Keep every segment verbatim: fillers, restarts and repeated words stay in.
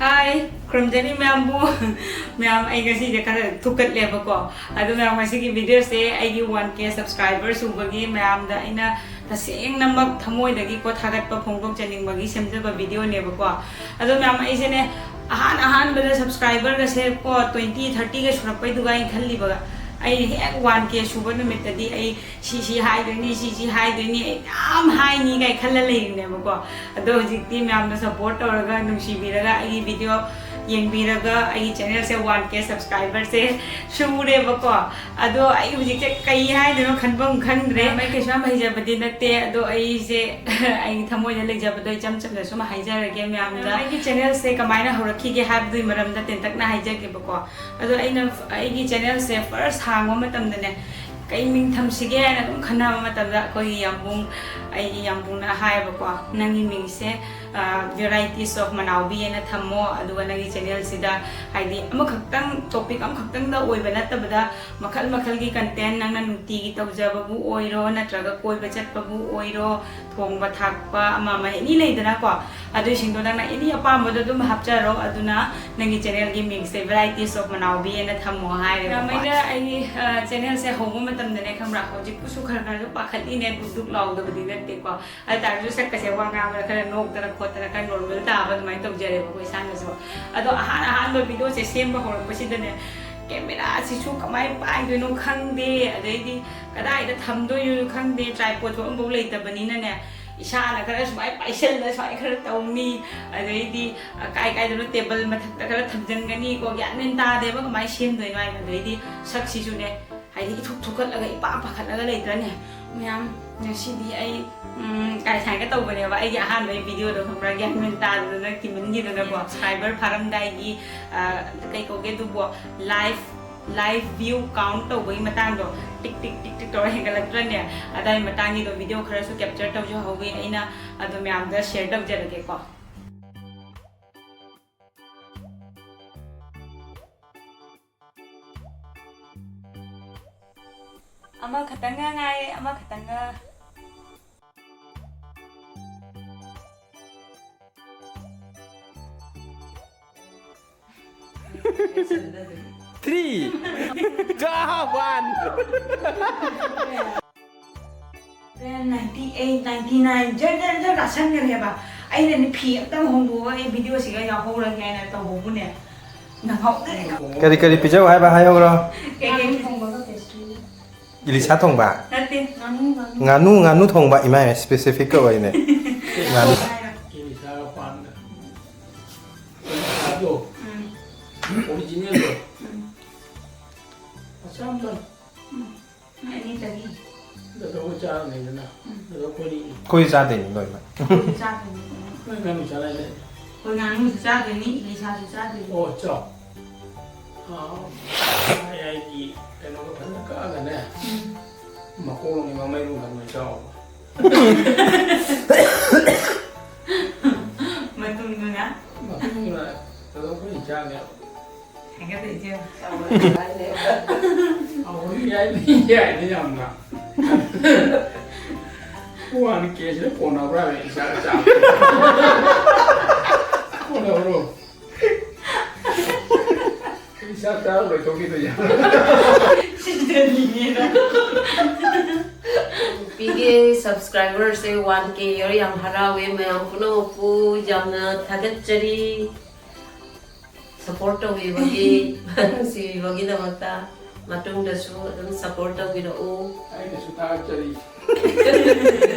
ꯍꯥꯏ, ꯈꯨꯔꯨꯝꯖꯔꯤ ꯃꯌꯥꯝꯕꯨ꯫ ꯃꯌꯥꯝ, ꯑꯩ ꯉꯁꯤꯁꯦ ꯈꯔ ꯊꯨꯀꯠꯂꯦꯕꯀꯣ꯫ ꯑꯗꯣ ꯃꯌꯥꯝ, ꯉꯁꯤꯒꯤ ꯚꯤꯗꯤꯑꯣꯁꯦ ꯑꯩꯒꯤ ꯋꯥꯟ ꯀꯦ ꯁꯕꯁꯀ꯭ꯔꯥꯏꯕꯔ ꯁꯨꯕꯒꯤ ꯃꯌꯥꯝꯗ ꯑꯩꯅ ꯇꯁꯦꯡꯅꯃꯛ ꯊꯃꯣꯏꯗꯒꯤꯀꯣ ꯊꯥꯒꯠꯄ ꯐꯣꯡꯗꯣꯛꯆꯅꯤꯡꯕꯒꯤ ꯁꯦꯝꯖꯕ ꯚꯤꯗꯤꯑꯣꯅꯦꯕꯀꯣ꯫ ꯑꯗꯣ ꯃꯌꯥꯝ, ꯑꯩꯁꯦꯅꯦ ꯑꯍꯥꯟ ꯑꯍꯥꯟꯕꯗ ꯁꯕꯁꯀ꯭ꯔꯥꯏꯕꯔꯒꯁꯦ ꯀꯣ ꯇ꯭ꯋꯦꯟꯇꯤ ꯊꯥꯔꯇꯤꯒ ꯁꯨꯔꯛꯄꯩꯗꯨꯒ ꯑꯩꯅ ꯈꯜꯂꯤꯕꯒ, ꯑꯩ ꯍꯦꯛ ꯋꯥꯟ ꯀꯦ ꯁꯨꯕ ꯅꯨꯃꯤꯠꯇꯗꯤ ꯑꯩ ꯁꯤ ꯁꯤ ꯍꯥꯏꯗꯣꯏꯅꯤ, ꯁꯤ ꯁꯤ ꯍꯥꯏꯗꯣꯏꯅꯤ, ꯑꯩ ꯌꯥꯝ ꯍꯥꯏꯅꯤ ꯀꯥꯏ ꯈꯜꯂ ꯂꯩꯔꯤꯅꯦꯕꯀꯣ꯫ ꯑꯗꯣ ꯍꯧꯖꯤꯛꯇꯤ ꯃꯌꯥꯝꯅ ꯁꯞꯄꯣꯔꯠ ꯇꯧꯔꯒ, ꯅꯨꯡꯁꯤꯕꯤꯔꯒ, ꯑꯩꯒꯤ ꯚꯤꯗꯤꯑꯣ ꯌꯦꯡꯕꯤꯔꯒ, ꯑꯩꯒꯤ ꯆꯦꯅꯦꯜꯁꯦ ꯋꯥꯟ ꯀꯦ ꯁꯕꯁꯀ꯭ꯔꯥꯏꯕꯔꯁꯦ ꯁꯨꯔꯦꯕꯀꯣ꯫ ꯑꯗꯣ ꯑꯩ ꯍꯧꯖꯤꯛꯁꯦ ꯀꯩ ꯍꯥꯏꯗꯣꯏꯅꯣ ꯈꯟꯐꯝ ꯈꯪꯗ꯭ꯔꯦ꯫ ꯃꯌꯥꯝ, ꯑꯩ ꯀꯩꯁꯨ ꯌꯥꯝ ꯍꯩꯖꯕꯗꯤ ꯅꯠꯇꯦ, ꯑꯗꯣ ꯑꯩꯁꯦ ꯑꯩꯒꯤ ꯊꯃꯣꯏꯗ ꯂꯩꯖꯕꯗꯣ ꯏꯆꯝ ꯆꯝꯅ ꯁꯨꯝ ꯍꯥꯏꯖꯔꯒꯦ ꯃꯌꯥꯝꯗ꯫ ꯑꯩꯒꯤ ꯆꯦꯅꯦꯜꯁꯦ ꯀꯃꯥꯏꯅ ꯍꯧꯔꯛꯈꯤꯒꯦ ꯍꯥꯏꯕꯗꯨꯒꯤ ꯃꯔꯝꯗ ꯇꯦꯟꯇꯛꯅ ꯍꯥꯏꯖꯒꯦꯕꯀꯣ꯫ ꯑꯗꯣ ꯑꯩꯅ, ꯑꯩꯒꯤ ꯆꯦꯅꯦꯜꯁꯦ ꯐꯥꯔꯁ ꯍꯥꯡꯕ ꯃꯇꯝꯗꯅꯦ, ꯀꯩ ꯃꯤꯡ ꯊꯝꯁꯤꯒꯦ ꯍꯥꯏꯅ ꯑꯗꯨꯝ ꯈꯟꯅꯕ ꯃꯇꯝꯗ, ꯑꯩꯈꯣꯏꯒꯤ ꯌꯥꯝꯕꯨꯡ, ꯑꯩꯒꯤ ꯌꯥꯝꯕꯨꯡꯅ ꯍꯥꯏꯌꯦꯕꯀꯣ, "ꯅꯪꯒꯤ ꯃꯤꯡꯁꯦ, ꯑ, Varieties of ꯃꯅꯥꯎꯕꯤ ꯍꯥꯏꯅ ꯊꯝꯃꯣ, ꯑꯗꯨꯒ ꯅꯪꯒꯤ ꯆꯦꯅꯦꯜꯁꯤꯗ, ꯍꯥꯏꯗꯤ, ꯑꯃꯈꯛꯇꯪ, ꯇꯣꯄꯤꯛ ꯑꯃꯈꯛꯇꯪꯗ ꯑꯣꯏꯕ ꯅꯠꯇꯕꯗ, ꯃꯈꯜ ꯃꯈꯜꯒꯤ ꯀꯟꯇꯦꯟ, ꯅꯪꯅ ꯅꯨꯡꯇꯤꯒꯤ ꯇꯧꯖꯕꯕꯨ ꯑꯣꯏꯔꯣ, ꯅꯠꯇ꯭ꯔꯒ ꯀꯣꯏꯕ ꯆꯠꯄꯕꯨ ꯑꯣꯏꯔꯣ, ꯊꯣꯡꯕ ꯊꯥꯛꯄ, ꯑꯃ ꯑꯃ ꯑꯦꯅꯤ ꯂꯩꯗꯅꯀꯣ, ꯑꯗꯨꯏꯁꯤꯡꯗꯣ ꯅꯪꯅ ꯑꯦꯅꯤ ꯑꯄꯥꯝꯕꯗꯣ ꯑꯗꯨꯝ ꯍꯥꯞꯆꯔꯣ꯫ ꯑꯗꯨꯅ ꯅꯪꯒꯤ ꯆꯦꯅꯦꯜꯒꯤ ꯃꯤꯡꯁꯦ Varieties of ꯃꯅꯥꯎꯕꯤ ꯍꯥꯏꯅ ꯊꯝꯃꯣ" ꯍꯥꯏꯔꯦꯕꯀꯣ꯫ ꯃꯌꯥꯝ, ꯑꯩꯅ ꯑꯩꯒꯤ, ꯑ, ꯆꯦꯅꯦꯜꯁꯦ ꯍꯧꯕ ꯃꯇꯝꯗꯅꯦ, ꯈꯪꯕ꯭ꯔꯥ, ꯍꯧꯖꯤꯛꯄꯨꯁꯨ ꯈꯔ ꯈꯔꯁꯨ ꯄꯥꯈꯠꯂꯤꯅꯦ, ꯗꯨꯛ ꯗꯨꯛ ꯂꯥꯎꯗꯕꯗꯤ ꯅꯠꯇꯦꯀꯣ꯫ ꯑꯗꯨ ꯇꯥꯔꯁꯨ ꯁꯛꯀꯁꯦ ꯋꯥ ꯉꯥꯡꯕꯗ ꯈꯔ ꯅꯣꯛꯇꯅ ꯈꯣꯠꯇꯅ ꯈꯔ ꯅꯣꯔꯃꯦꯜ ꯇꯥꯕ ꯑꯗꯨꯃꯥꯏꯅ ꯇꯧꯖꯔꯦꯕꯀꯣ ꯏꯁꯥꯅꯁꯨ꯫ ꯑꯗꯣ ꯑꯍꯥꯟ ꯑꯍꯥꯟꯕ ꯚꯤꯗꯤꯑꯣꯁꯦ ꯁꯦꯝꯕ ꯍꯧꯔꯛꯄꯁꯤꯗꯅꯦ, ꯀꯦꯃꯦꯔꯥꯁꯤꯁꯨ ꯀꯃꯥꯏꯅ ꯄꯥꯏꯗꯣꯏꯅꯣ ꯈꯪꯗꯦ, ꯑꯗꯩꯗꯤ ꯀꯗꯥꯏꯗ ꯊꯝꯗꯣꯏꯅꯣ ꯈꯪꯗꯦ, ꯇ꯭ꯔꯥꯏꯄꯣꯠꯁꯨ ꯑꯃꯐꯥꯎ ꯂꯩꯇꯕꯅꯤꯅꯅꯦ, ꯏꯁꯥꯅ ꯈꯔ ꯁꯨꯃꯥꯏꯅ ꯄꯥꯏꯁꯜꯂ ꯁꯨꯃꯥꯏꯅ ꯈꯔ ꯇꯧꯅꯤ, ꯑꯗꯩꯗꯤ ꯀꯥꯏ ꯀꯥꯏꯗꯅꯣ ꯇꯦꯕꯜ ꯃꯊꯛꯇ ꯈꯔ ꯊꯝꯖꯤꯟꯒꯅꯤꯀꯣ, ꯒ꯭ꯌꯥꯟ ꯃꯦꯟ ꯇꯥꯗꯦꯕ ꯀꯃꯥꯏꯅ ꯁꯦꯝꯗꯣꯏꯅꯣ ꯍꯥꯏꯅ꯫ ꯑꯗꯩꯗꯤ ꯁꯛꯁꯤꯁꯨꯅꯦ, ꯍꯥꯏꯗꯤ ꯏꯊꯨꯛ ꯊꯨꯛꯀꯠꯂꯒ ꯏꯄꯥ ꯄꯥꯈꯠꯂꯒ ꯂꯩꯇ꯭ꯔꯅꯦ ꯃꯌꯥꯝ꯫ ꯉꯁꯤꯗꯤ ꯑꯩ, ꯎꯝ, ꯀꯥꯏ ꯁꯥꯏꯒ ꯇꯧꯕꯅꯦꯕ, ꯑꯩꯒꯤ ꯑꯍꯥꯟꯕꯒꯤ ꯚꯤꯗꯤꯑꯣꯗꯣ ꯈꯪꯕ꯭ꯔꯥ, ꯒ꯭ꯌꯥꯟ ꯃꯦꯟ ꯇꯥꯗꯗꯅ ꯀꯤꯃꯟꯈꯤꯗꯅꯀꯣ꯫ ꯁꯕꯁꯀ꯭ꯔꯥꯏꯕꯔ ꯐꯥꯔꯝꯗꯥꯏꯒꯤ, ꯑ, ꯀꯩ ꯀꯧꯒꯦ ꯑꯗꯨꯕꯨ, ꯂꯥꯏꯐ, ꯂꯥꯏꯐ ꯚ꯭ꯌꯨ ꯀꯥꯎꯟ ꯇꯧꯕꯒꯤ ꯃꯇꯥꯡꯗꯣ, ꯇꯤꯛ ꯇꯤꯛ ꯇꯤꯛ ꯇꯤꯛ ꯇꯧꯔ ꯍꯦꯟꯒꯠꯂꯛꯇ꯭ꯔꯅꯦ, ꯑꯗꯥꯏ ꯃꯇꯥꯡꯒꯤꯗꯣ ꯚꯤꯗꯤꯑꯣ ꯈꯔꯁꯨ ꯀꯦꯞꯆꯔ ꯇꯧꯖꯍꯧꯋꯤ ꯑꯩꯅ, ꯑꯗꯣ ꯃꯌꯥꯝꯗ ꯁꯤꯌꯔ ꯇꯧꯖꯔꯒꯦꯀꯣ꯫ ꯑꯃꯈꯛꯇꯪꯒ ꯉꯥꯏꯔꯦ, ꯑꯃꯈꯛꯇꯪꯒ꯫ Three, two, one. Ninety eight, ninety nine, ꯖꯔ ꯖꯔ ꯖꯔ ꯇꯥꯁꯟꯈ꯭ꯔꯦꯕ꯫ ꯑꯩꯅꯅꯦ ꯐꯤ ꯑꯝꯇꯪ ꯍꯣꯡꯗꯣꯛꯑꯒ ꯑꯩ ꯚꯤꯗꯤꯑꯣꯁꯤꯒ ꯌꯥꯎꯍꯧꯔꯒꯦ ꯍꯥꯏꯅ ꯇꯧꯕꯕꯨꯅꯦ, ꯅꯪꯍꯧꯗꯦ꯫ ꯀꯔꯤ ꯀꯔꯤ ꯄꯤꯖꯧ ꯍꯥꯏꯕ ꯍꯥꯏꯍꯧꯔꯣ? ꯀꯩꯀꯩ ꯊꯣꯡꯕꯒ ꯄꯦꯁꯇ꯭ꯔꯤ꯫ ꯏꯂꯤꯁꯥ ꯊꯣꯡꯕ? ꯅꯠꯇꯦ, ꯉꯥꯅꯨ, ꯉꯥꯅꯨ꯫ ꯉꯥꯅꯨ, ꯉꯥꯅꯨ ꯊꯣꯡꯕ꯫ ꯏꯃꯥꯏ, specific ꯀ ꯑꯣꯏꯅꯦ꯫ ꯉꯥꯅꯨ꯫ ꯍꯥꯏꯔꯣ꯫ ꯏꯂꯤꯁꯥꯒ ꯄꯥꯟꯒ꯫ ꯏꯂꯤꯁꯥꯗꯣ ꯎꯝ꯫ Original ꯗꯣ꯫ ꯎꯝ꯫ ꯃꯆꯥ ꯃꯆꯥ꯫ ꯎꯝ꯫ ꯃꯤ ꯑꯅꯤꯇꯒꯤ꯫ ꯑꯗꯨꯗ ꯑꯩꯈꯣꯏ ꯆꯥꯔꯅꯤꯗꯅ꯫ ꯎꯝ꯫ ꯑꯗꯨꯗ ꯑꯩꯈꯣꯏꯅꯤ꯫ ꯑꯩꯈꯣꯏ ꯆꯥꯗꯣꯏꯅꯤ ꯂꯣꯏꯅ꯫ ꯑꯩꯈꯣꯏ ꯆꯥꯗꯣꯏꯅꯤ꯫ ꯅꯣꯏ ꯉꯥꯅꯨ ꯆꯥꯔ ꯂꯩ꯫ ꯑꯩꯈꯣꯏ ꯉꯥꯅꯨꯁꯨ ꯆꯥꯗꯣꯏꯅꯤ, ꯏꯂꯤꯁꯥꯁꯨ ꯆꯥꯗꯣꯏꯅꯤ꯫ ꯑꯣ, ꯆꯥꯎ꯫ ꯑꯥ, ꯑꯩ ꯑꯩꯒꯤ ꯀꯩꯅꯣꯗꯣ ꯐꯖꯅ ꯀꯛꯑꯒꯅꯦ, ꯎꯝ꯫ ꯃꯈꯣꯡꯒꯤ ꯃꯃꯩꯗꯣ ꯐꯖꯅ ꯆꯥꯎꯕ꯫ ꯃꯇꯨꯝꯗꯨꯅ? ꯃꯇꯨꯝꯗꯨꯅ ꯐꯖꯅ ꯑꯩꯈꯣꯏꯅ ꯆꯥꯒꯦ꯫ ꯍꯦꯟꯒꯠꯂꯛꯏꯁꯦ ꯌꯦꯡꯉꯣ꯫ ꯑꯍꯨꯝ ꯌꯥꯏ, ꯃꯤ ꯌꯥꯏꯗ ꯌꯥꯝꯅ꯫ One K ꯁꯤꯗ ꯀꯣꯟꯅꯕ꯭ꯔꯥ ꯍꯥꯏꯕ ꯏꯁꯥꯒ ꯆꯥꯕ꯫ ꯀꯣꯟꯅꯕ꯭ꯔꯣ? ꯏꯁꯥ ꯆꯥꯕ ꯂꯣꯏꯊꯣꯛꯈꯤꯗꯣꯏ ꯌꯥꯝ꯫ ꯁꯤꯗꯅꯤꯅꯦ꯫ ꯅꯨꯄꯤꯒꯤ subscriber ꯁꯦ one K ꯌꯧꯔꯦ, ꯌꯥꯝ ꯍꯔꯥꯎꯋꯦ꯫ ꯃꯌꯥꯝ ꯄꯨꯝꯅꯃꯛꯄꯨ ꯌꯥꯝꯅ ꯊꯥꯒꯠꯆꯔꯤ꯫ Support ꯇꯧꯕꯤꯕꯒꯤ, ꯅꯨꯡꯁꯤꯕꯤꯕꯒꯤꯗꯃꯛꯇ ꯃꯇꯨꯡꯗꯁꯨ ꯑꯗꯨꯝ support ꯇꯧꯕꯤꯔꯛꯎ꯫ ꯑꯩꯅꯁꯨ ꯊꯥꯒꯠꯆꯔꯤ꯫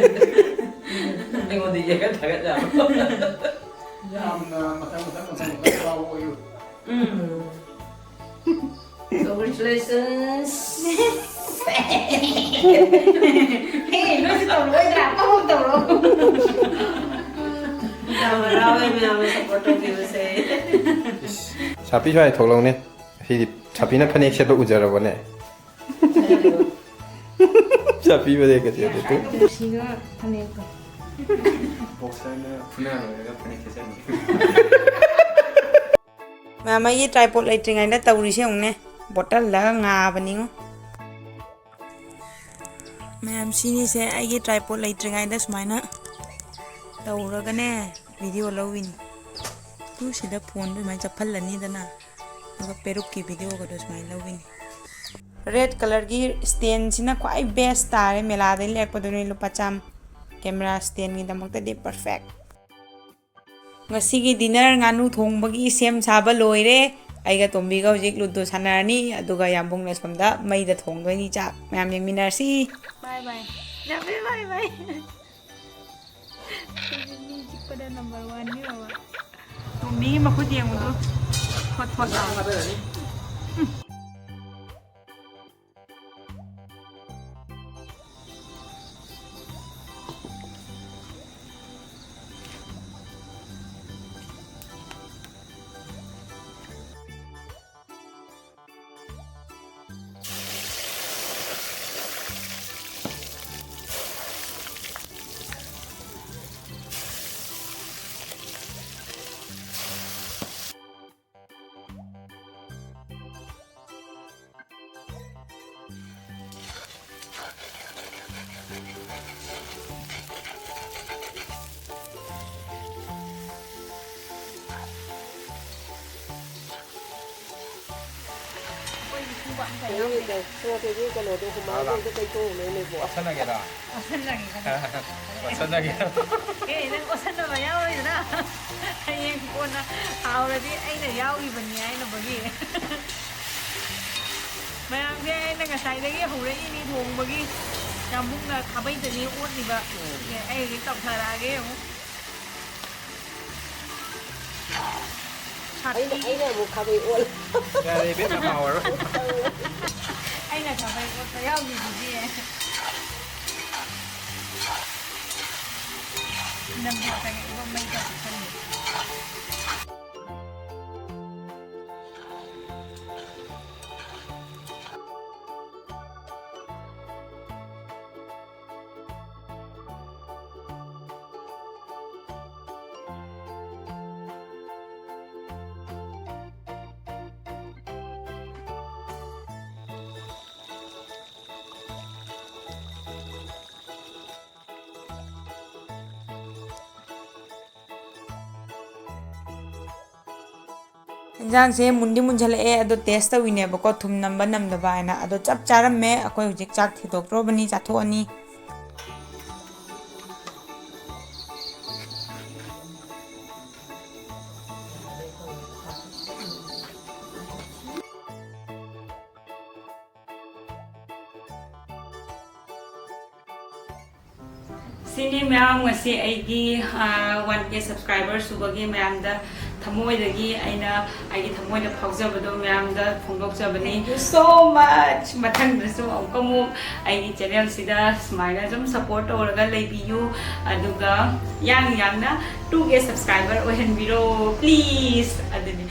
ꯑꯩꯉꯣꯟꯗ ꯌꯦꯡꯉ ꯊꯥꯒꯠ ꯌꯥꯕ꯭ꯔꯣ? ꯌꯥꯝꯅ ꯃꯊꯪ, ꯃꯊꯪ, ꯃꯊꯪ, ꯃꯊꯪ ꯐꯥꯎꯕ ꯑꯣꯏꯌꯨ꯫ ꯎꯝ꯫ Congratulations꯫ ꯍꯦ, ꯅꯣꯏꯁꯨ ꯇꯧꯔꯛꯑꯣꯏꯗ꯭ꯔꯥ? ꯑꯃꯃꯨꯛ ꯇꯧꯔꯛꯑꯣ꯫ ꯌꯥꯝ ꯍꯔꯥꯎꯋꯦ ꯃꯌꯥꯝꯅ support ꯇꯧꯕꯤꯕꯁꯦ꯫ ꯁꯥꯄꯤ ꯁ꯭ꯋꯥꯏ ꯊꯣꯛꯂꯛꯎꯅꯦ꯫ ꯑꯁꯤꯗꯤ ꯁꯥꯄꯤꯅ ꯐꯅꯦꯛ ꯁꯦꯠꯄ ꯎꯖꯔꯕꯅꯦ꯫ ꯁꯥꯄꯤ ꯐꯅꯦꯛꯀ ꯁꯦꯠꯂꯦ ꯇꯨ꯫ ꯁꯤꯒ ꯐꯅꯦꯛꯀ꯫ Boxerꯅ ꯐꯨꯅ ꯂꯣꯏꯔꯒ ꯐꯅꯦꯛ ꯁꯦꯠꯆꯟꯕ꯫ ꯃꯌꯥꯝ, ꯑꯩꯒꯤ tripod ꯂꯩꯇ꯭ꯔꯤꯉꯩꯗ ꯇꯧꯔꯤꯁꯦ ꯌꯦꯡꯉꯨꯅꯦ꯫ ꯕꯣꯇꯜꯗꯒ ꯉꯥꯕꯅꯤꯉꯣ꯫ ꯃꯌꯥꯝ, ꯁꯤꯅꯤꯁꯦ ꯑꯩꯒꯤ tripod ꯂꯩꯇ꯭ꯔꯤꯉꯩꯗ ꯁꯨꯃꯥꯏꯅ ꯇꯧꯔꯒꯅꯦ video ꯂꯧꯋꯤꯅꯤ꯫ ꯇꯨ ꯁꯤꯗ phoneꯗꯨ ꯑꯗꯨꯃꯥꯏꯅ ꯆꯞꯍꯜꯂꯅꯤꯗꯅ꯫ ꯑꯗꯨꯒ ꯄꯦꯔꯨꯛꯀꯤ ꯚꯤꯗꯤꯑꯣꯒꯗꯣ ꯁꯨꯃꯥꯏꯅ ꯂꯧꯕꯤꯅꯤ꯫ ꯔꯦꯗ ꯀꯂꯔꯒꯤ ꯁ꯭ꯇꯦꯟꯁꯤꯅ ꯈ꯭ꯋꯥꯏ ꯕꯦꯁ ꯇꯥꯔꯦ, ꯃꯦꯂꯥꯗꯩ ꯂꯩꯔꯛꯄꯗꯨꯅꯤ, ꯂꯨꯄꯥ ꯆꯥꯝꯃ꯫ ꯀꯦꯃꯦꯔꯥ ꯁ꯭ꯇꯦꯟꯒꯤꯗꯃꯛꯇꯗꯤ ꯄꯔꯐꯦꯛ꯫ ꯉꯁꯤꯒꯤ ꯗꯤꯅꯔ ꯉꯥꯅꯨ ꯊꯣꯡꯕꯒꯤ ꯁꯦꯝ ꯁꯥꯕ ꯂꯣꯏꯔꯦ꯫ ꯑꯩꯒ ꯇꯣꯝꯕꯤꯒ ꯍꯧꯖꯤꯛ ꯂꯨꯗꯣ ꯁꯥꯟꯅꯔꯅꯤ, ꯑꯗꯨꯒ ꯌꯥꯝꯕꯨꯡꯅ ꯁꯣꯝꯗ ꯃꯩꯗ ꯊꯣꯡꯗꯣꯏꯅꯤ ꯆꯥꯛ꯫ ꯃꯌꯥꯝ ꯌꯦꯡꯃꯤꯟꯅꯔꯁꯤ꯫ ꯕꯥꯏ ꯕꯥꯏ꯫ ꯌꯥꯝꯕꯤ ꯕꯥꯏ ꯕꯥꯏ꯫ ꯑꯩꯈꯣꯏꯗꯤ ꯃꯤ ꯆꯤꯛꯄꯗ ꯅꯝꯕꯔ ꯋꯥꯟꯅꯤ ꯕꯕꯥ꯫ ꯇꯣꯝꯕꯤꯒꯤ ꯃꯈꯨꯠ ꯌꯦꯡꯉꯨꯗꯨ꯫ ꯐꯣꯠ ꯐꯣꯠ ꯂꯥꯎ꯫ ꯑꯩꯈꯣꯏꯒꯤ ꯁꯨꯕ ꯑꯝꯇ ꯌꯥꯎꯗꯦ꯫ ꯀꯩꯅꯣꯗꯣ ꯍꯨꯃꯥꯡꯗꯣ ꯑꯝꯇ ꯇꯩꯊꯣꯛꯎꯅꯦ, ꯅꯣꯏꯕꯣ꯫ ꯑꯣꯠꯁꯟꯅꯒꯦꯔꯣ? ꯑꯣꯠꯁꯟꯅꯒꯦ ꯈꯔ꯫ ꯑꯣꯠꯁꯟꯅꯒꯦ꯫ ꯑꯦ, ꯅꯪ ꯑꯣꯠꯁꯟꯅꯕ ꯌꯥꯎꯔꯣꯏꯗꯅ꯫ ꯍꯌꯦꯡ ꯀꯣꯟꯅ ꯍꯥꯎꯔꯗꯤ ꯑꯩꯅ ꯌꯥꯎꯈꯤꯕꯅꯤ ꯍꯥꯏꯅꯕꯒꯤ꯫ ꯃꯌꯥꯝꯁꯦ ꯑꯩꯅ ꯉꯁꯥꯏꯗꯒꯤ ꯍꯧꯔꯛꯏꯅꯤ ꯊꯣꯡꯕꯒꯤ꯫ ꯌꯥꯝꯕꯨꯡꯅ ꯈꯥꯕꯩꯗꯅꯤ ꯑꯣꯠꯂꯤꯕ꯫ ꯎꯝ꯫ ꯑꯦ, ꯑꯩ ꯍꯧꯖꯤꯛ ꯇꯧꯊꯔꯛꯑꯒꯦ ꯌꯦꯡꯉꯨ꯫ ꯑꯩꯅ, ꯑꯩꯅ ꯑꯃꯨꯛ ꯈꯥꯕꯩ ꯑꯣꯠꯂꯦ꯫ ꯌꯥꯔꯦ, ꯏꯕꯦꯝꯃ, ꯍꯥꯎꯔꯔꯣꯏ꯫ ꯑꯩꯅ ꯈꯥꯕꯩ ꯑꯣꯠꯄ ꯌꯥꯎꯈꯤꯗꯨꯗꯤ꯫ ꯏꯅꯝ ꯊꯥ ꯆꯪꯉꯛꯏꯕ ꯃꯩ ꯈꯔ ꯄꯤꯁꯜꯂꯨ꯫ ꯏꯟꯖꯥꯡꯁꯦ ꯃꯨꯟꯗꯤ ꯃꯨꯟꯖꯜꯂꯛꯑꯦ, ꯑꯗꯣ ꯇꯦꯁ ꯇꯧꯋꯤꯅꯦꯕꯀꯣ, ꯊꯨꯝ ꯅꯝꯕ ꯅꯝꯗꯕ ꯍꯥꯏꯅ꯫ ꯑꯗꯣ ꯆꯞ ꯆꯥꯔꯝꯃꯦ꯫ ꯑꯩꯈꯣꯏ ꯍꯧꯖꯤꯛ ꯆꯥꯛ ꯊꯤꯗꯣꯛꯇ꯭ꯔꯣꯕꯅꯤ, ꯆꯥꯊꯣꯛꯑꯅꯤ꯫ ꯁꯤꯅꯤ ꯃꯌꯥꯝ, ꯉꯁꯤ ꯑꯩꯒꯤ ꯋꯥꯟ ꯀꯦ ꯁꯕꯁꯀ꯭ꯔꯥꯏꯕꯔ ꯁꯨꯕꯒꯤ ꯃꯌꯥꯝꯗ ꯊꯃꯣꯏꯗꯒꯤ ꯑꯩꯅ ꯑꯩꯒꯤ ꯊꯃꯣꯏꯗ ꯐꯥꯎꯖꯕꯗꯣ ꯃꯌꯥꯝꯗ ꯐꯣꯡꯗꯣꯛꯆꯕꯅꯤ꯫ Thank you so much. ꯃꯊꯪꯗꯁꯨ ꯑꯃꯨꯛꯀ ꯑꯃꯨꯛ ꯑꯩꯒꯤ ꯆꯦꯅꯦꯜꯁꯤꯗ ꯁꯨꯃꯥꯏꯅ ꯑꯗꯨꯝ ꯁꯞꯄꯣꯔꯠ ꯇꯧꯔꯒ ꯂꯩꯕꯤꯌꯨ꯫ ꯑꯗꯨꯒ ꯌꯥꯡ ꯌꯥꯡꯅ ꯇꯨ ꯀꯦ ꯁꯕꯁꯀ꯭ꯔꯥꯏꯕꯔ ꯑꯣꯏꯍꯟꯕꯤꯔꯣ, ꯄ꯭ꯂꯤꯁ꯫ ꯑꯗꯨꯅꯤ꯫